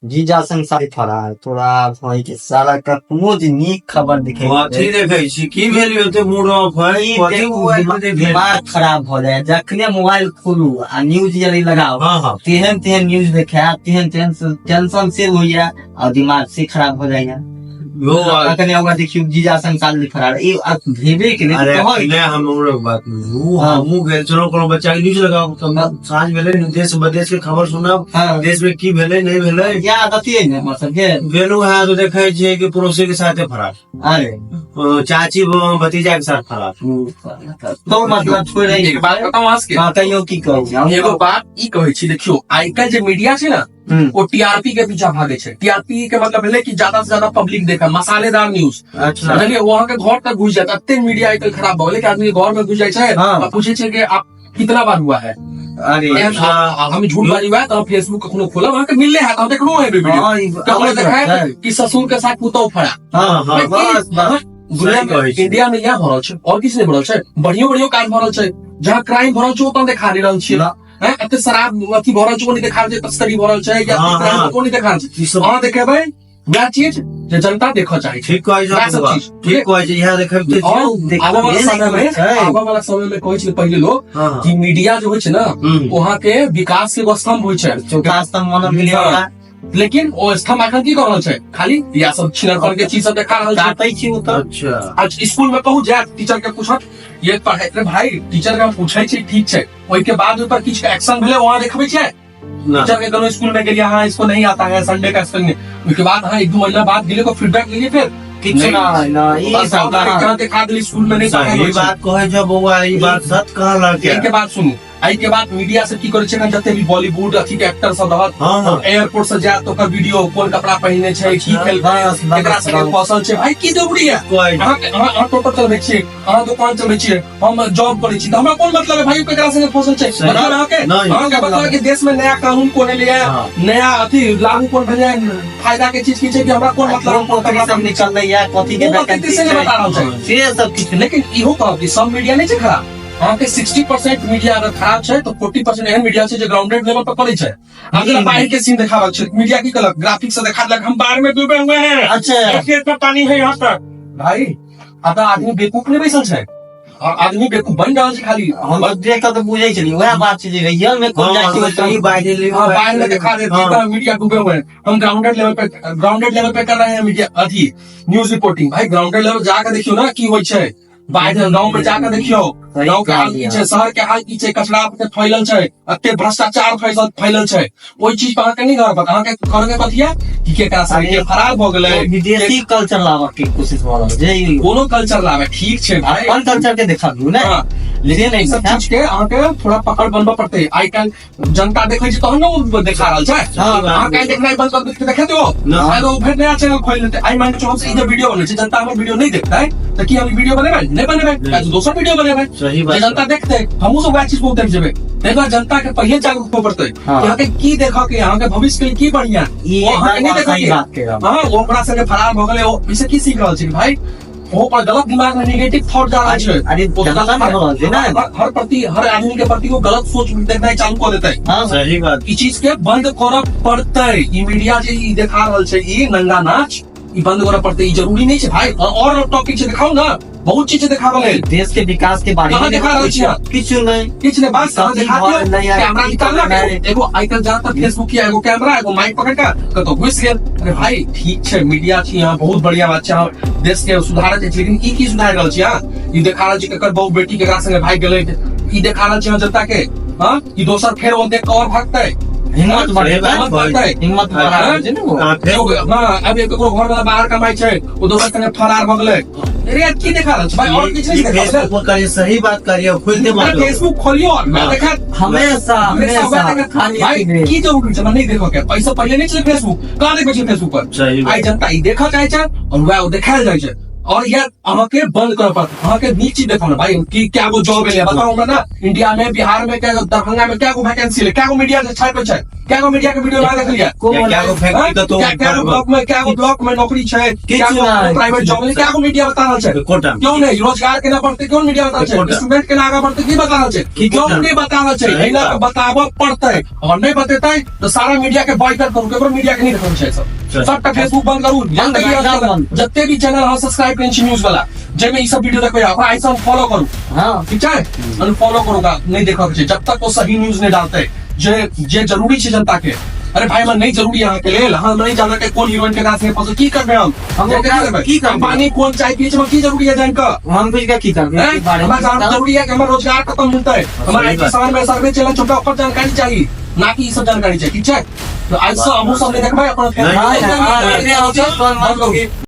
जीजा संग साथी फरार तोरा भाई के साला कखनो जे नीक खबर दिखे कथी देखै छी की भेल यौ ते मूड ऑफ है कथी मोबाइल पर देख दिमाग खराब भऽ जाय जखने मोबाइल खोलू आ न्यूज यदि लगाओ हाँ हाँ तेहन तेहन न्यूज देखायत तेहन तेहन टेंशन से होइया आ दिमाग से खराब हो जाइया यो अखने ओकरा देखियौ जीजा संग साली फरार ई भेबे के अरे नहि कहै अखने हम हमरो बात बुझू हाँ। हमहूँ गेल छलहुँ कोनो बच्चा के न्यूज लगाउ तऽ साँझ भेलै ने देश विदेश के खबर सुनब हाँ देश में की भेलै नहि भेलै याद अथी है ने हमर सबके गेलहुँ है तो देखै छियै कि पड़ोसी के साथे फरार अरे चाची भतीजा के साथ फरार तो मतलब छोड़ि एक बात बताऊं अहाँ सबके हाँ कहियो की कहू एगो बात ई कहै छी देखियौ आइ काल्हि जे मीडिया छै ने ओ टीआरपी के पीछा भागे छै। टीआरपी के मतलब भेलै कि ज्यादा से ज्यादा पब्लिक देखे, मसालेदार न्यूज। अच्छा बुझलियै, ओ अहाँके घर तक घुसि जायत। एते मीडिया आइ काल्हि खराब भऽ गेलै कि आदमी के घर में घुसि जाइ छै आ पूछै छै कि आप कितना बार हुआ है। अरे एहन हम झूठ बाजी हुआ तऽ फेसबुक कखनो खोलब अहाँके मिलले हैत, अहाँ देखलो हेबै वीडियो। हाँ, ई कखनो अबैत देखायत रहै। कि ससुर के साथ पुतहु फड़ा। हाँ हाँ बस बस दुनिया सही कहै में छी। इंडिया में इएह भऽ रहल छै और किछु नहि भऽ रहल छै। बढ़ियो बढ़ियो काज भऽ रहल छै, जहाँ क्राइम भऽ रहल छै ओतऽ देखा नहि रहल छियै। ना। हैं, एते शराब अथी भऽ रहल छै ओ नहि देखा रहल छै, तस्करी भऽ रहल छै या हाँ, क्राइम हाँ। ओ नहि देखा रहल छै। ई सब अहाँ देखेबै वएह चीज जे जनता देखऽ चाहै छै, ठीक कहै वएह छै सब बौआ, चीज। ठीक कहै छै इएह देखबिते और छियै। आबऽ वाला समय में छै। आबऽ वाला समय में कहै छै पहिले लोग हाँ हाँ कि मीडिया जे होइ छै ने हम्म। वहाँ के विकास के एगो स्तंभ होइ छै। चौथा स्तंभ मानल गेलै हाँ। ओकरा। लेकिन ओ स्तंभ एखन की कर रहल छै, खाली या सब छिनरपन के चीज सब देखा रहल छै। काटै छी ओ तऽ अच्छा आज स्कूल में पहुंच जायत टीचर के पूछत ये पढ़ाई, अरे भाई टीचर के हम पूछे छी ठीक छै, ओहि के बाद ओहि पर किछु एक्शन भेलै वहाँ देखबै छियै। ना। टीचर के कोनो स्कूल में गेलियै अहाँ इसको नहीं आता है संडे का स्पेलिंग, ओहि के बाद अहाँ एक दू महीना बाद गेलियै को फीडबैक लेलियै फेर किछु नहि नहि ई बस सब और कहाँ देखा देली स्कूल में नहीं पढ़ाई सही होइ छै। बात कहै छौ बौआ, ई बात सच कहलक एहि के बाद सुनू, एहि के बाद मीडिया से की करै छै एखन जते भी बॉलीवुड अथी के एक्टर सब रहत हाँ हाँ एयरपोर्ट से जायत ओकर वीडियो कोन कपड़ा पहिरने छै की अच्छा, खेलकै बस, बस, केकरा संगे बस। फसल छै, भाई की जरूरी है। कहै अहाँ टोटो चलबै छियै, अहाँ दुकान चलबै छियै, हम जॉब करै छी, तऽ हमरा कोन मतलब है भाई केकरा संगे फसल छै। सही। मतलब अहाँके नहीं। अहाँके मतलब है कि देश में नया कानून कोन एलै है, हाँ। नया अथी लागू कोन भेलै है, फायदा के चीज की छै कि हमरा कोन मतलब हम कोन नौकरी कपड़ा सब निकललै या कथी के ओ बात से नहीं बता रहल छै। से सब किछु नहि। लेकिन इहो कहब कि सब मीडिया नहीं छै खराब। अहाँके 60% मीडिया अगर खराब छै तऽ 40% एहन मीडिया छै जे ग्राउंडेड लेवल पर करै छै। हम जेना बाढ़ के सीन देखाबल छै, मीडिया की कहलक ग्राफिक्स से देखा देलक हम बाढ़ में डूबे हुए हैं, अच्छा खेत में पानी है यहाँ तक। भाई अब आदमी बेवकूफ नहीं बैसल छै, और आदमी बेवकूफ बन रहल छै खाली। हम सब देख कऽ तऽ बुझै छलियै वएह बात छै जे रियल में कोन जाइ छै सही बात है। हाँ, बाढ़ में दिखा देते हैं मीडिया डूबे हुए हैं, हम ग्राउंडेड लेवल पे कर रहे हैं मीडिया अथी न्यूज रिपोर्टिंग। भाई ग्राउंडेड लेवल जाकर देखियो ना की होइ छै, बाढ़ गाँव में जाकर देखियो सही गाँव के हाल की कहलियै। छै, शहर के हाल की छै, कचरा के फैलल छै, एते भ्रष्टाचार फैलल छै, ओहि चीज पर अहाँके नहि घर पर अहाँके घर के कथी है कि केकरा संगे के फरार भऽ गेलै। विदेशी कल्चर लाबऽ के कोशिश भऽ रहल छै। कोनो कल्चर लाबे ठीक छै भाई, अपन कल्चर के देखाबियौ ने। हाँ, लेकिन से ई सब नहि चीज के अहाँके थोड़ा पकड़ बनबऽ पड़तै। आइ काल्हि जनता देखै छै तहन ने ओ देखा रहल छै। हाँ, अहाँ काल्हि देखनाइ बंद कर देबै देखे दियौ, ना। आइ ओ फेर नया चैनल खोलि लेतै। आइ मानि कऽ चलू हमसे ई जे वीडियो बनै छै, जनता हमर वीडियो नहि देखतै तऽ की हम ई वीडियो बनेबै? नहि बनेबै, कियाकि दोसर वीडियो बनेबै सही जे बात जनता देखतै, हमहूँ सब वएह चीज पर उतरि जेबै। ताहि दुआरे जनता के पहिले जागरूक होबऽ पड़तै हाँ। कि अहाँके की देखऽ के, अहाँके भविष्य के लिए की बढ़िया, ई ओ अहाँके नहि एकदम देखऽ सही के। बात कहि हाँ, ओ ओकरा संगे फरार भऽ गेलै, ओ ई से की सीख रहल छै भाई, ओ पर गलत दिमाग में नेगेटिव थॉट जा रहल छै। अरे ओ जनता ने भऽ रहल छै ने। हर प्रति हर आदमी के प्रति वो गलत सोच देखनाइ चालू कऽ देतै। हाँ सही बात। ई चीज के बंद करऽ पड़तै। ई मीडिया जे ई देखा रहल छै ई नंगा नाच, ई बंद करऽ पड़तै। ई जरूरी नहि छै भाई, और टॉपिक छै देखाउ ने, बहुत चीज छै देखाबऽ लेल। देश के विकास के बारे कहाँ में देखा रहल छियै? किछु नहि, किछु नहि, बस अहाँ कथी देखा भऽ दियौ, रहलै है, कैमरा की निकाललक, करनाइ। एगो आइ काल्हि ज्यादातर फेसबुक या एगो कैमरा एगो माइक पकड़ कऽ कतौ घुसि गेल। अरे भाई ठीक छै मीडिया छी अहाँ, बहुत बढ़िया बात छै, अहाँ देश के सुधारऽ चाहै छी, लेकिन ई की सुधारि रहल छी अहाँ? ई देखा रहल छी ककर बहु बेटी केकरा संगे भागि गेलै, ई देखा रहल छी अहाँ जनता के। हाँ, ई दोसर फेर ओ देख कऽ और भागतै, हिम्मत बढ़ेतै, हिम्मत बढ़तै, हिम्मत बढ़ा रहल छै ने ओ। हाँ, फेर हाँ, अब ककरो घर वाला बाहर कमाइ छै, ओ दोसर संगे फरार भऽ गेलै। अरे यार की देखा रहल छै भाई, और किछु ई नहि देखा रहल छै। फेसबुक पर करिए, सही बात करिए, खोलते अरे मतलब फेसबुक खोलियो और मैं हाँ। देखा हमेशा हमेशा हमेशा वएह देखा। खाली भाई अथी की जरूरी छै हमरा नहीं देखऽ के, पैसा पहिले नहीं छलै फेसबुक, कहाँ देखै छै फेसबुक पर? सही बात। आइ जनता ई देखऽ चाहै छै और वएह ओ देखायल जाइ छै। और यार अहाँके बंद करऽ पड़त, अहाँके नीक चीज देखो ना भाई कि क्या गो जॉब एलै बताउ हमरा ना। इंडिया में, बिहार में, क्या दरभंगा में क्या गो वैकेंसी एलै, क्या गो मीडिया से छापे छै, क्या गो मीडिया के वीडियो लगा देखलियै? क्या गो फैक्ट्री कतौ क्या क्या गो ब्लॉक में, क्या गो ब्लॉक में नौकरी छै, क्या गो नहि। प्राइवेट जॉब एलै, क्या गो मीडिया बता रहल छै? कोटा क्यों नहीं रोजगार केना बढ़ते, क्यों मीडिया बता रहल छै? कोटा। स्टूडेंट केना आगा बढ़ते, की बता रहल छै? की क्यों कोटा? नहीं बता रहल छै? सही एहिना बात। बताबऽ पड़तै। और नहीं बतेतै तो सारा मीडिया के बॉयकॉट करू, केकरो मीडिया के नहीं देखल छै सब। सही। सबटा फेसबुक बंद करू, बंद, जते भी बंद। जते भी चैनल अहाँ सब्सक्राइब केने छी न्यूज वाला, जाहिमे ई सब वीडियो देखबै, ओकरा आइ से अनफॉलो करू। हाँ। ठीक छै, अनफॉलो करू, ओकरा नहीं देखऽ के छै जब तक ओ सही न्यूज नहीं डालते जे जे जरूरी छै जनता के। अरे भाई, हमरा नहीं जरूरी अहाँ के लेल, हम नहीं जाना के कोन हीरोइन के से फंसल, की करबै हम? हम जे ओकरा करबै? की करबै? अंबानी कोन चाय पियै छै, हमरा की जरूरी है जान कऽ? हम बुझि कऽ की करबै? हैं? हमरा जान जरूरी है कि हमर रोजगार कतऽ मिलतै, हमर सही IT बात। सामान में सर्वे चलै छै, ओकरा ओकर जानकारी चाही, ना कि ई सब जानकारी चाही। ठीक छै, तो आज से हमहूँ सब नहि देखबै अपन। नहीं, नहीं, नहीं, बंद करू।